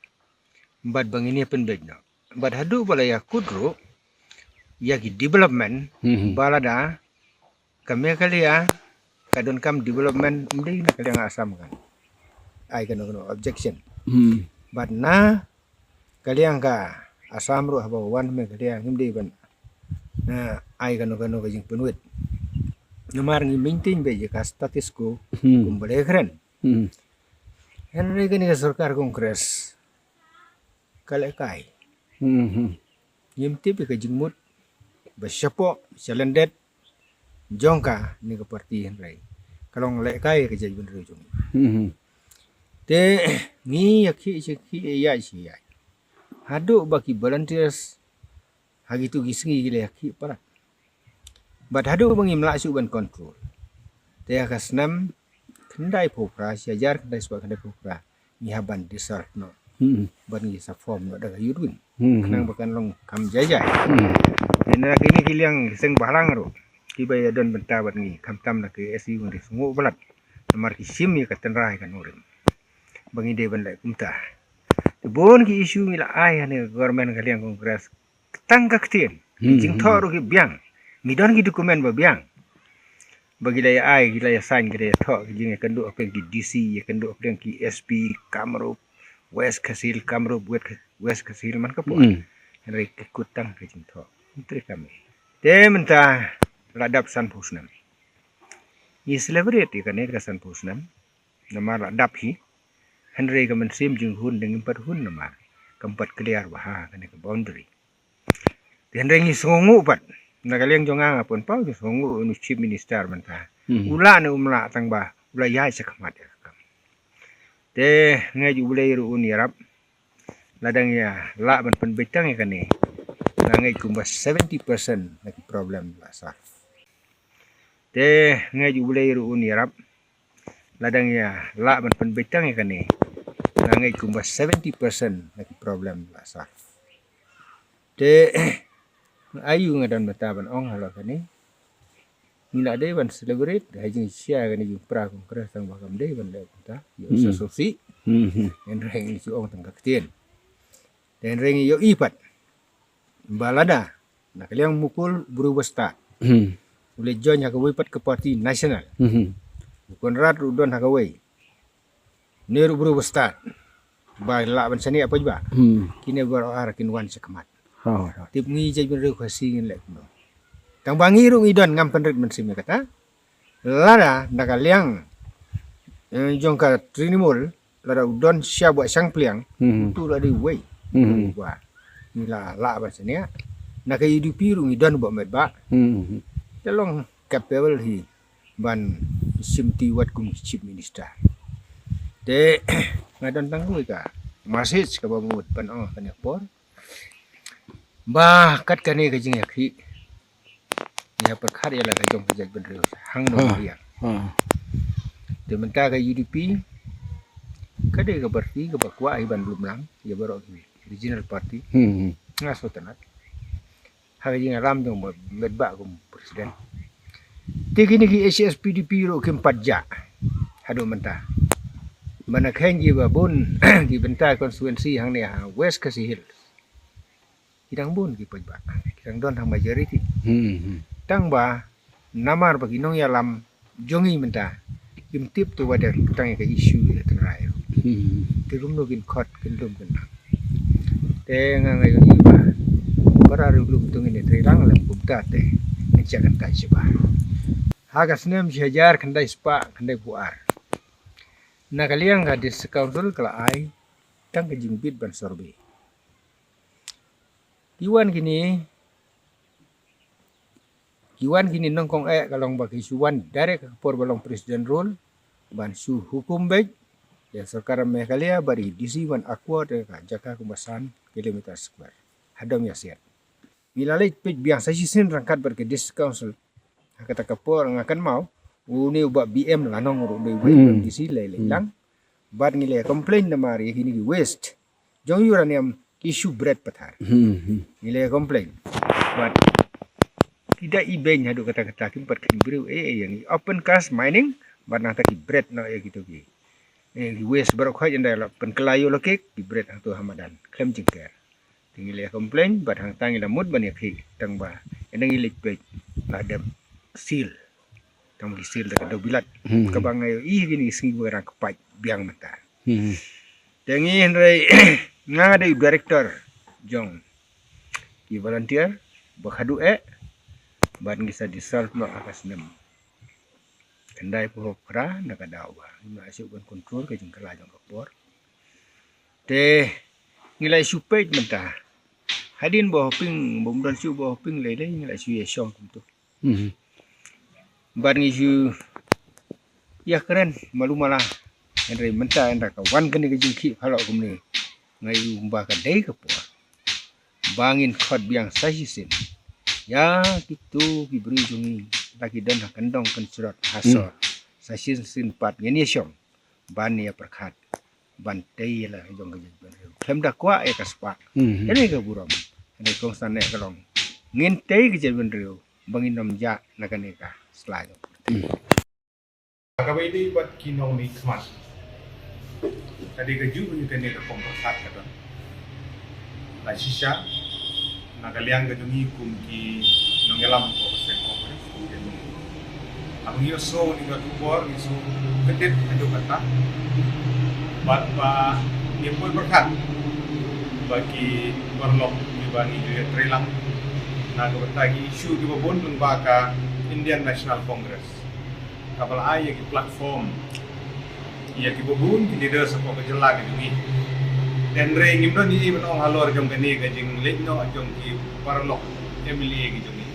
Bad ba ngin ïa pynbeit noh. Bad haduh ba la ïa kut ruh ïa ki development, hmm, ba lada ka Meghalaya ka donkam development, ym dei na ka liang Assam kan ai kano kano objection. Hmm. Bad na ka liang ka Assam ruh haba wan Meghalaya ngim dei ban, na, ai kano kano ka jingpynwit. Namar ngi maintain beit ïa ka status quo, hmm, kumba la kren. Hmm. Hynrei kane ka sorkar Congress ka lehkai. Hmm. Ngim tip ïa ka jingmut ba shapoh sha lyndet jong kane ka party, hynrei ka long lehkai ka jaitbynriew jong ngi. Hmm. Te ngi ïa khih shi khih, ïa ïaid shi ïaid. Haduh ba ki volunteers ha kitu ki sngi ki la ïa khih palat. Bad haduh ba ngim lah shuh ban control, te ha ka snem khyndai phew phra, shi hajar khyndai spah khyndai phew phra, ngi hap ban dissolve noh. Hmm. Bad ngi sa form noh da ka Youth Wing. Hmm. Khnang ba kan long kam jai jai. Hmm. Te na kine ki liang ki seng bhalang ruh kiba ïa don bynta bad ngi, khamtam na ka A S U, ngi sngewnguh palat. Namar ki shim ïa ka tynrai ka nongrim ba ngi dei ban leh kumta. Te bun ki issue ngi la ai ha kane ka government ka liang Congress tang ka ktien. Hmm. Jingthoh ruh ki biang. Ngi don ki document ba biang. Ba ki la ïa ai, ki la ïa sign, ki la ïa thoh, ki jingïakynduh hapdeng ki D C, ïakynduh hapdeng ki S P, Kamrup, West Khasi Hills, Kamrup, West, West Khasi Hills, man ka por. Hmm. Hynrei ki kut tang ka jingthoh. Ym trei kam ei. Te mynta la dap sanphew snem. Ngi celebrate ïa kane ka sanphew snem. Namar la dap hi. Hynrei ka mynsiem jinghun dang ngim pat hun namar kam pat clear bha kane ka boundary. Te hynrei ngi sngewnguh pat na ka liang jong nga, nga pynpaw jingsngewnguh ïa u Chief Minister mynta. Hmm. U lah ne um lah, tang ba u la ïaid shakhmat ïa ka kam. Te ngeit U Blei ruh un ïarap. Lada ngi ïa lah ban pynbeit tang ïa kane, nga ngeit kumba seventy percent na ki problem la solve. Te ngeit U Blei ruh un ïarap. Lada ngi ïa lah ban pynbeit tang ïa kane, nga ngeit kumba seventy percent na ki problem la solve. Te aïu nga don bynta ban ong halor kane? ngi la dei ban celebrate ha jingshisha kane jingpra Congress tang ba kam dei ban leh kumta. Ïoh sa sopsi. Hynrei ngi shu ong tang ka ktien. Te hynrei ngi ïohi pat ba lada na ka liang Mukul u briew ba stad, u leit join ha kawei pat ka party national, u Conrad ruh u don ha kawei, ne ruh u briew ba stad, ba lah ban shaniah pat ba kine baroh ar kin wan sha khmat. Tip ngi jaitbynriew Khasi ngin leh kumno? Tang ba ngi ruh ngi don, ngam pynrit mynsiem ïa kata. Lada na ka liang, eh, jong ka Trinamool, lada u don sha ba shang pliang, tu la dei wei. Ba ngi la lah ban shaniah. Na ka U D P ruh ngi don ba met ba. Te long capable hi ban shim ti wat kum chief minister. Te nga don tang kawei ka message kaba mut ban ong ha kane ka por. Ba kat kane ka jingïakhih, ïa pyrkhat ïa la ka jong ka jaitbynriew hangne. Te mynta ka U D P ka dei ka party kaba kwah hi ban lum lang ïa baroh ki regional party. Nga sngewtynnat ha ka jingïalam jong ba met ba kum president. Te kine ki H S P D P ruh kim pat jah haduh mynta. Mana kheiñ ki ba bun ki bynta constituency hangne ha West Khasi Hills, ki dang bun ki paidbah, ki dang don ha majority. Tang ba namar ba ki nongïalam jong ngi mynta kim tip te wat tang ïa ka issue ïa ka tynrai. Te kumno kin khot kin lum kin nang? Te nga nga ïohi ba para ri lum tu ngin ïa trei lang lem kumta te ngin ïa kyntait shiba. Ha ka snem shi hajar khyndai spah khyndaiphew ar, na ka liang ka District Council ka la ai tang ka jingbit ban survey. Ki wan kine, ki wan kine nyngkong eh ka long ba ki shu wan direct ha ka por ba long President Rule ban shu hukum beit ïa sorkar Meghalaya bad ïa ki D C ban acquire ïa ka jaka kumba san kilometer square ha Dong Ïasiat. Ngi la leit peit biang sa shisien ryngkat bad ka District Council. Ha kata ka por nga kynmaw une u Bah B M Lanong ruh u dei uwei u M D C lei lei lang. Bad ngi la complain namar ïa kine ki waste jong uranium ki shu bret pathar. Ngi la complain. Bad ki da ibeiñ haduh katta katta, kim pat kheiñ briew ei ei ïa ngi. Open cast mining bad nangta ki bret noh ïa kito ki, eh, ki waste baroh khoit ynda la pynkylla ïa u la kek, ki bret hangto ha madan khlem jingker. Te ngi la complain bad hangta ngi la mut ban ïakhih, tang ba ynda ngi leit peit la dep seal. Tang ba ki seal da ka dewbilat. Kaba nga ïohi ha kine ki sngi ba ka dang kpait biang mynta. Te ngi hynrei nga nga dei u director jong ki volunteer ba khadduh eh bad ngi sa dissolve noh ha ka snem khyndaiphew phra na ka daw ba ngim lah shuh ban control ka jingkylla jong ka por. Te ngi la shu peit mynta hadien ba hoping, bym don shuh ba hoping lei lei ngi la shu ïa shong kumto. Bad ngi shu ïa kren malu mala. Hynrei mynta ynda ka wan kane ka jingkhih phalok kumne, nga ïohi kumba ka dei ka por ba ngin khot biang sa shisien ïa kito ki briew jong ngi la ki don ha kyndong kynshrot ha sor. Sa shisien pat ngin ïa shong ban ïa pyrkhat ban tei ïa la jong ka jaitbynriew khlem da kwah ïa ka spah. Kane ka burom. Kane ka kongsan ne ka long ngin tei ka jaitbynriew ba ngin ym jah na kane ka sla jong ka. Kaba ïadei bad ki nongmihkhmat, ka dei kajuh ïa kane ka rukom pyrkhat ka don. La shisha na ka liang ka jong ngi kum ki nongïalam ka seng Congress, kum ki nongïalam, haba ngi ïohsngew ïa kane ka khubor ngi sngewkyndiat haduh katta. Bad ba ngi poi pyrkhat ba ki paralok kiba ngi ju ïatrei lang na ka bynta ki issue kiba bun lyngba ka Indian National Congress, kaba la ai ïa ki platform ïa kiba bun ki leaders hapoh ka jylla ka jong ngi. Hynrei ngim don ei ei ban ong halor jong kane ka jingleit noh jong ki paralok M L A ki jong ngi,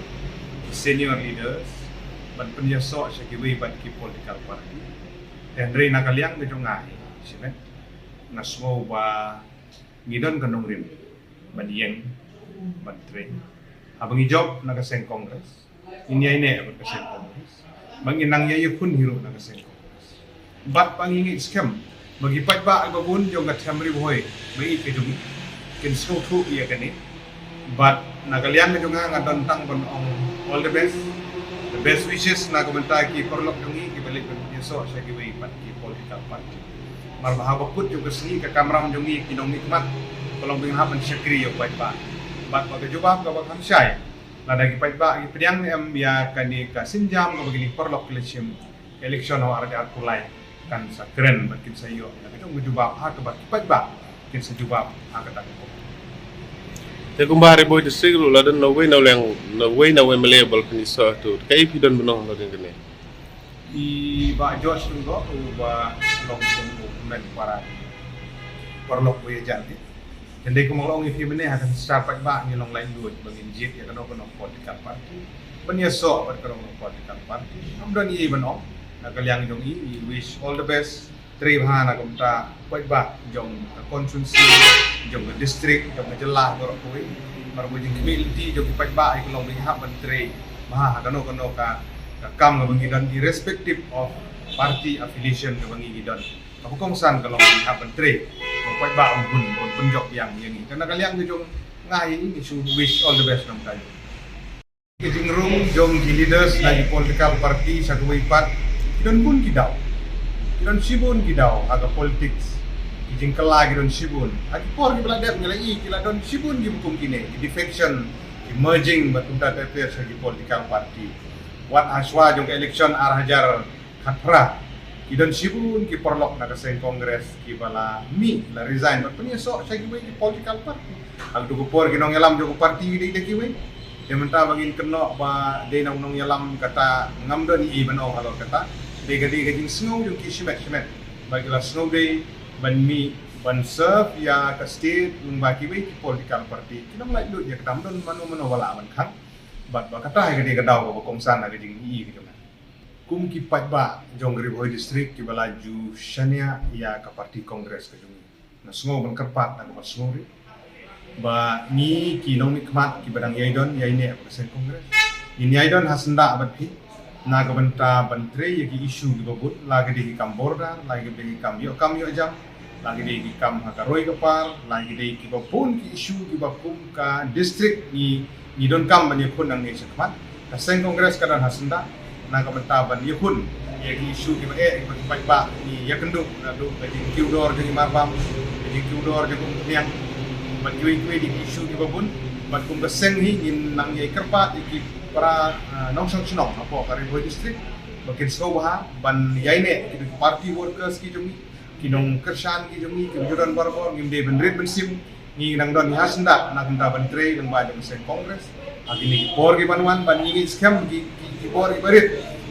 ki senior leaders, ban pynïasoh sha kiwei pat ki political party. Hynrei na ka liang ka jong nga hi, shimet, nga sngew ba ngi don ka nongrim ban ïeng, ban trei. Haba ngi jop na ka seng Congress, ngin ïaineh bad ka seng Congress, ba ngin nang ïakhun hi ruh na ka seng Congress. Bad ba ngi ngeit skhem ba ki paidbah kiba bun jong ka them Ri Bhoi ba ïeit ka jong ngi kin sngewthuh ïa kane. Bad na ka liang ka jong nga, nga don tang ban ong all the best. Ka Best wishes na ka bynta ki paralok jong ngi kiba leit ban ïasoh sha kiwei pat ki political party. Namar ba ha ba kut jong ka sngi ka kamram jong ngi ki nongmihkhmat ka long ba ngin hap ban shakri ïa u paidbah. Bad ba ka jubab kaba kham shai, lada ki paidbah ki pdiang ne em ïa kane ka sienjam kaba kine ki paralok ki la shim, ka election ha u ar hajar arphew lai kan sa kren bad kin sa ïoh ïa ka jong ka jubab ha kaba ki paidbah kin sa jubab ha kata ka por. Te kumba ha Ri Bhoi District ruh la don na uwei na u liang, na uwei na u M L A ba la pynïasoh tu. Kaei phi don ban ong halor kane? I Bah George Lyngdoh uba long kum u hynmen para paralok ba ïajan hi. Te dei kumba la ong ïa phi mynne, ha ka star paidbah ngi long laitluid ba ngin jied ïa kano kano political party, ban ïasoh bad kano kano political party. Ngam don ei ei ban ong. Na ka liang jong i, i wish all the best. Trei bha na ka bynta paidbah jong ka constituency, jong ka district, jong ka jylla baroh kawei. Namar ba jingkhmih lynti jong ki paidbah hi ka long ba ngi hap ban trei bha ha kano kano ka, ka kam kaba ngi don, irrespective of party affiliation kaba ngi, ngi don. Kaba kongsan ka long ba ngi hap ban trei ba u paidbah un bun, un pynjop biang ïa ngi. Te na ka liang ka jong nga hi, ngi shu wish all the best na ka bynta jong ka jingrung jong ki leaders na ki political party sha kawei pat. Ki don bun ki daw, ki don shibun ki daw ha ka politics. Ki jingkylla ki don shibun. Ha ki por kiba la dep ngi la i ki la don shibun kiba kum kine, ki defection, ki merging bad kumta ter ter sha ki political party. Wat hashwa jong ka election ar hajar khatphra, ki don shibun ki paralok na ka seng Congress kiba la mih, la resign bad pynïasoh sha kiwei ki political party. Ha kato ka por ki nongïalam jong ka party ki dei da kiwei. Te mynta ba ngin kynnoh ba dei na u nongïalam kata ngam don ei ei ban ong halor kata. Dei ka, dei ka jingsngew jong ki shimet shimet ba ki la sngew dei ban mih ban serve ïa ka state lyngba kiwei ki political party. Ki nang laitluid ïa kata, ym don mano mano ba lah ban khang. Bad ba kata hi ka dei ka daw kaba kongsan ha ka jingmih ka jong nga. Kum ki paidbah jong Ri Bhoi District kiba la ju shaniah ïa ka party Congress ka jong ngi, nga sngew ban kyrpad na kaba sngew ri ba ngi ki nongmihkhmat kiba dang ïai don ïai neh bad ka seng Congress, ngin ïai don ha syndah bad phi na ka bynta ban trei ïa ki issue kiba bun, la ka dei ki kam border, la ka dei ki kam ïoh kam ïoh jam, la ka dei ki kam ha ka roi ka par, la ka dei kiba bun ki issue kiba kum ka district ngi, ngi donkam ban ïakhun nangne shakhmat. Ka seng Congress ka don ha syndah na ka bynta ban ïakhun ïa ki issue kiba eh, kiba ki paidbah ngi ïakynduh, naduh ka jingkiew dor jong i marbam, ka jingkiew dor jong ka umphniang bad kiwei kiwei de ki issue kiba bun. Bad kum ka seng hi ngin nang ïai kyrpad ïa ki para, ah, nongshong shnong hapoh ka Ri Bhoi District ba kin sngewbha ban ïai neh, ki party workers ki jong ngi, ki nongkyrshan ki jong ngi, ki ju don barabor, ngim dei ban rit ban shim. Ngi nang don hi ha syndah na ka bynta ban trei lyngba jong ka seng Congress ha kine ki por ki ban wan, bad ngi ngeit skhem ki, ki, ki por kiba rit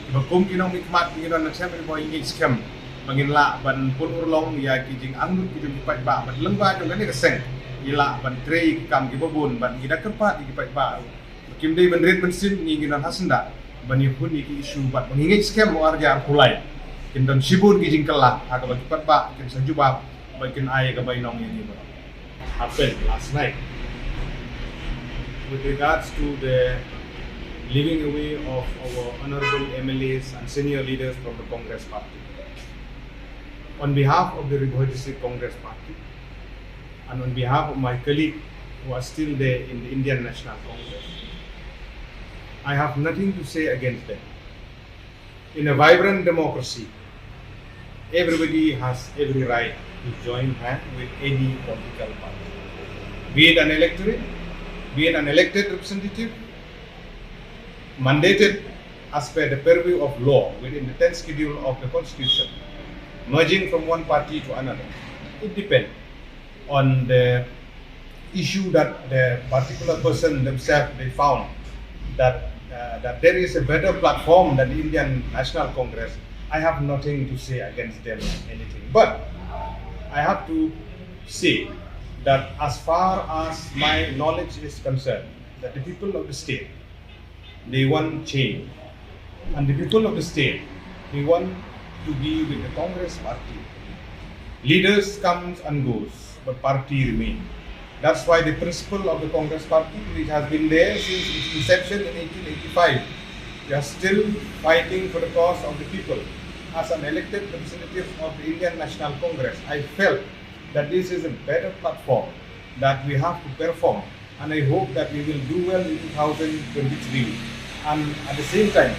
kiba kum ki nongmihkhmat ngi don na seng Ri Bhoi, ngi ngeit skhem ba ngin lah ban pynurlong ïa ki jingangnud ki jong ki paidbah bad lyngba jong kane ka seng ngi lah ban trei ki kam kiba bun. Bad ngi da kyrpad ïa ki paidbah kim dei ban rit ban shim, ngi, ngi don ha syndah ban ïakhun ïa ki issue bad ba ngi ngeit skhem u ar hajar arphew lai kin don shibun ki jingkylla ha kaba ki paidbah kin sa jubab bad kin ai ka bainong ïa ngi baroh. Happened last night with regards to the leaving away of our honorable M L As and senior leaders from the Congress Party. On behalf of the Ri Bhoi District Congress Party, and on behalf of my colleague who are still there in the Indian National Congress, I have nothing to say against them. In a vibrant democracy, everybody has every right to join hand with any political party, be it an electorate, be it an elected representative, mandated as per the purview of law within the tenth schedule of the Constitution, merging from one party to another. It depends on the issue that the particular person themselves they found that, uh, that there is a better platform than the Indian National Congress. I have nothing to say against them, anything. But I have to say that as far as my knowledge is concerned, that the people of the state, they want change. And the people of the state, they want to be with the Congress party. Leaders comes and goes, but party remain. That's why the principle of the Congress party, which has been there since its inception in eighteen eighty-five, we are still fighting for the cause of the people. As an elected representative of the Indian National Congress, I felt that this is a better platform that we have to perform, and I hope that we will do well in two thousand twenty-three. And at the same time,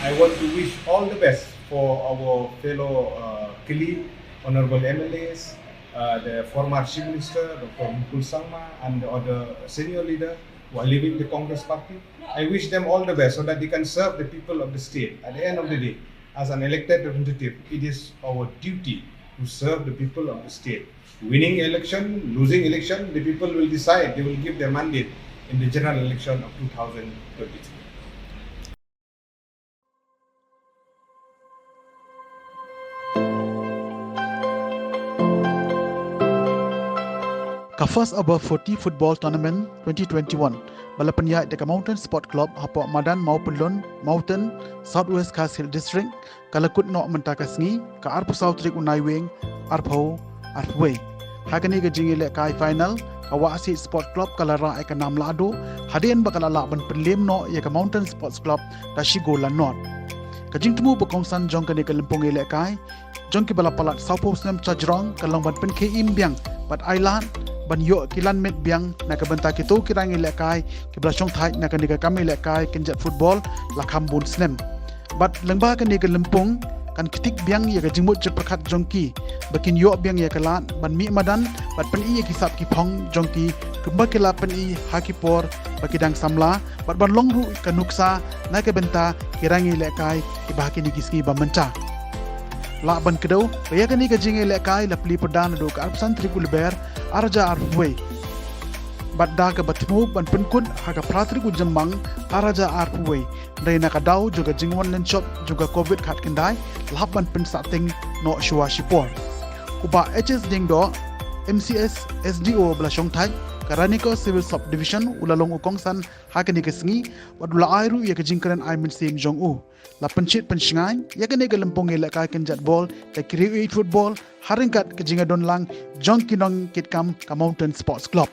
I want to wish all the best for our fellow, uh, colleague, honorable M L As, uh, the former Chief Minister, Doctor Mukul Sangma, and the other senior leader who are leaving the Congress party. I wish them all the best so that they can serve the people of the state. At the end of the day, as an elected representative, it is our duty to serve the people of the state. Winning election, losing election, the people will decide. They will give their mandate in the general election of two thousand twenty-three. Ka First Above forty Football Tournament twenty twenty-one, ba la pynïaid da ka Mountain Sport Club hapoh madan Mawpynlun, Mawten, South West Khasi Hills District, ka la kut noh mynta ka sngi, ka arphew saw tarik u Naiwieng, arphew arphew wei. Ha kane ka jingïalehkai final, ka Wahsih Sport Club ka la rah ïa ka Namlahduh, hadien ba ka la lah ban pynlem noh ïa ka Mountain Sports Club da shi gol la nod. Ka jingthmu ba kongsan jong kane ka lympung ïalehkai jong kiba la palat sawphew snem shajrong ka long ban pynkhie im biang bad ailad ban ïoh ki lan miet biang na ka bynta kito ki rangïalehkai kiba la shongthait na kane ka kam ïalehkai kynjat football la kham bun snem. Bad lyngba kane ka lympung kan ktik biang ïa ka jingmut jingpyrkhat jong ki ba kin ïoh biang ïa ka lad ban mih madan bad pyni ïa ki sap ki phong jong ki kumba ki la pyni ha ki por ba ki dang samla bad ban long ruh ka nuksa na ka bynta ki rangïalehkai kiba ha kine ki sngi ba mynta. Lah ban kdew ba ïa kane ka jingïalehkai la plie pyrda naduh ka arphew san tarik u Lber ar hajar arphew wei. Bad da kaba thmu ban pynkut ha ka phra tarik u Jymmang ar hajar arphew wei. Hynrei na ka daw jong ka jingwan lynshop jong ka Covid khatkhyndai, la hap ban pynsahteng noh shuwa shipor. U Bah H S Diengdoh, M C S, S D O ba la shongthait ka Ranikor Civil Subdivision, u la long u kongsan ha kane ka sngi, bad u la ai ruh ïa ka jingkren ai mynsiem jong u. La pynshit pynshngaiñ ïa kane ka lympung ïalehkai kynjat bol da ki riewieit football ha ryngkat ka jingïadonlang jong ki nongkitkam ka Mountain Sports Club.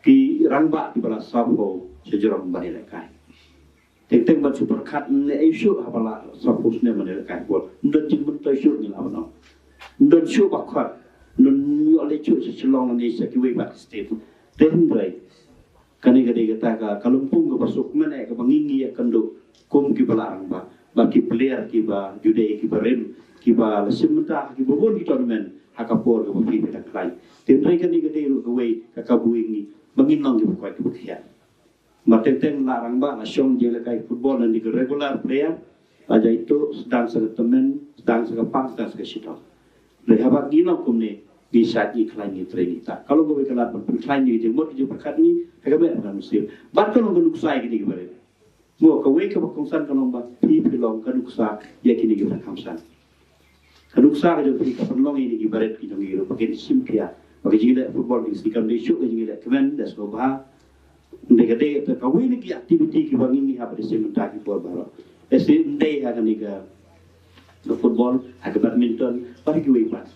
Ki rangbah kiba la saphew sha jrong ban ïalehkai. Teng teng ban shu pyrkhat ne ei shuh haba la saphew snem ban ïalehkai football. Ym don jingmyntoi shuh ngi la ban ong. Ym don shuh ba khot. Ym don ïoh leit shuh sha Shillong ne sha kiwei pat ki state. Te hynrei kane ka dei kata ka, ka lympung kaba suk mynne kaba ngi ngi ïakynduh kum kiba la rangbah. Ba ki player kiba ju dei kiba rim, kiba la shim bynta kiba bun ki tournament ha ka por kaba phi phi dang khlaiñ. Te hynrei kane ka dei ruh kawei ka kabu ïa ngi ba ngin long kiba kwah kiba khiah. Ba teng teng la rangbah la shong jingïalehkai football na ki regular player. La jai tu sdang sa ka tymmen, sdang sa ka pang, sdang sa ka shitom. Hynrei haba ngi long kumne, ngi shait, ngi khlaiñ, ngi trei, ngi tah. Ka long kawei ka lad ban pynkhlaiñ ïa ki jingmut ki jingpyrkhat ngi ha ka met ka mynsiem. Bad ka long ka nuksa ïa kine kiba rit. Mo kawei kaba kongsan ka long ba phi phi long ka nuksa ïa kine kiba kham san. Ka nuksa ka jong phi ka pynlong ïa kine kiba rit ki jong ngi ruh ba kin shim khia ba ka jingïaleh football ki sngi kam dei shuh ka jingïaleh kmen da sngewbha. Ym dei ka dei kawei na ki activity kiba ngi ngi hap ban shim bynta ki por baroh. Lehse ym dei ha kane ka football, ha ka badminton bad kiwei pat.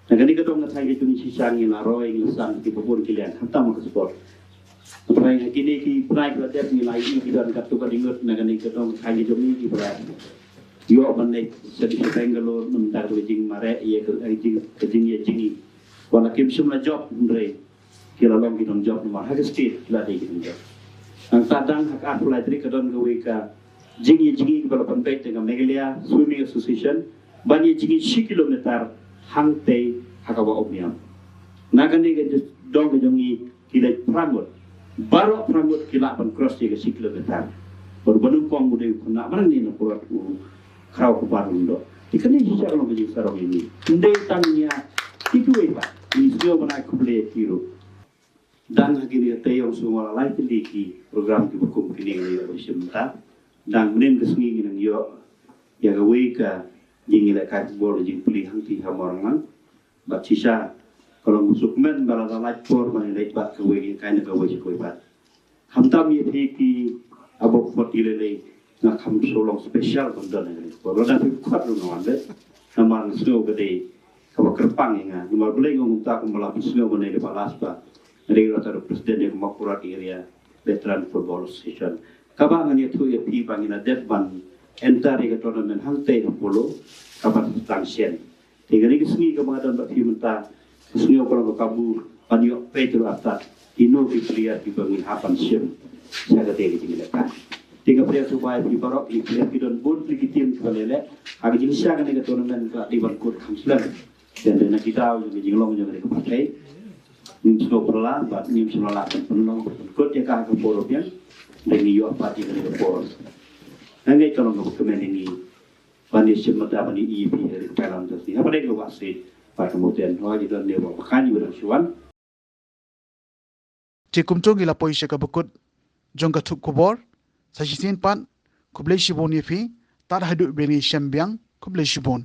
Na kane ka dong ka thaiñ ka jong ngi shisha ngi la roi ngi la san kiba bun ki liang khamtam ha ka sport. Trai ha kine ki bnai kiba dep ngi la ïohi ki don katto katne ngut na kane ka dong ka thaiñ ka jong ngi kiba la ïoh ban leit sha Bangalore namar ka jingmareh ïa ka jing ka jingïa jingim. Wat la kim shym la jop hynrei ki la long ki nongjop namar ha ka state ki la dei ki nongjop. Nangta dang ha ka arphew lai tarik ka don kawei ka jingïa jingim kaba la pynbeit da ka Meghalaya Swimming Association ban ïa jingim shi kilometer hangtei ha kaba Umiam. Na kane ka dong ka jong ngi ki leit phra ngut. Baroh phra ngut ki lah ban cross ïa ka shi kilometer. Bad ba nyngkong u dei u khynnah ba nang ne na Purot u khraw kaba rung doh. Te kane shisha ka long ka jingsarong ïa ngi. Ym dei tang ïa kiwei pat. Ngi sngew ban ai khublei ïa ki ruh. Dang ha kine ki taïew shu wan la lai tylli ki program kiba kum kine ngi la shim bynta. Dang mynnin ka sngi ngi nang ïoh ïa kawei ka jingïalehkai football jingplie hangtei ha Mawryngkneng. Bad shisha ka long suk men ba la lait por ban leit bad kawei ka na kawei sha kawei pat. Khamtam ïa phi ki aba khot ïa lei lei nga kham shu long special ban don ïa lei. Ba la dang phi khot ruh nga wan leit. Namar nga sngew ka dei kaba kyrpang ïa nga. Namar balei nga kumta kumba la phi sngew ban ïa ba las ba nga dei ruh ata ruh president ïa ka Mawkyrwat Area Veteran Football Association. Kaba ngan ïathuh ïa phi ba ngi la dep ban enter ïa ka tournament hangtei ha Polo kaba tang shen. Te kane ka sngi kaba nga don bad phi mynta ka sngi ka long ka kabu ban ïoh peit ruh artat kino ki player kiba ngi hap ban shim sha kata ka jingïalehkai. Te nga pdiang sngewbha ïa phi baroh ki player ki don bun ki team kiba leh leh ha ka jingshisha kane ka tournament ka dei ban kut kham slem. Te na ki daw jong ka jinglong jong kane ka pyrthei ngim sngewpyrla bad ngim sngewlah ban pynlong ban kut ïa ka ha ka por biang. Te ngi ïoh pat ïa kane ka por. Nga ngeit ka long kaba kmen ïa ngi. Ban ïa shim bynta ban ïa ïohi ha ri Thailand te sngi. Haba dei ka wah sih bad ka muthian. Haba ji don ne ba bakhan ïa ba dang shuwan. Te kumto ngi la poi sha kaba kut jong ka thup khubor. Sa shisien pat khublei shibun ïa phi. Tad haduh ba ngin ïashem biang khublei shibun.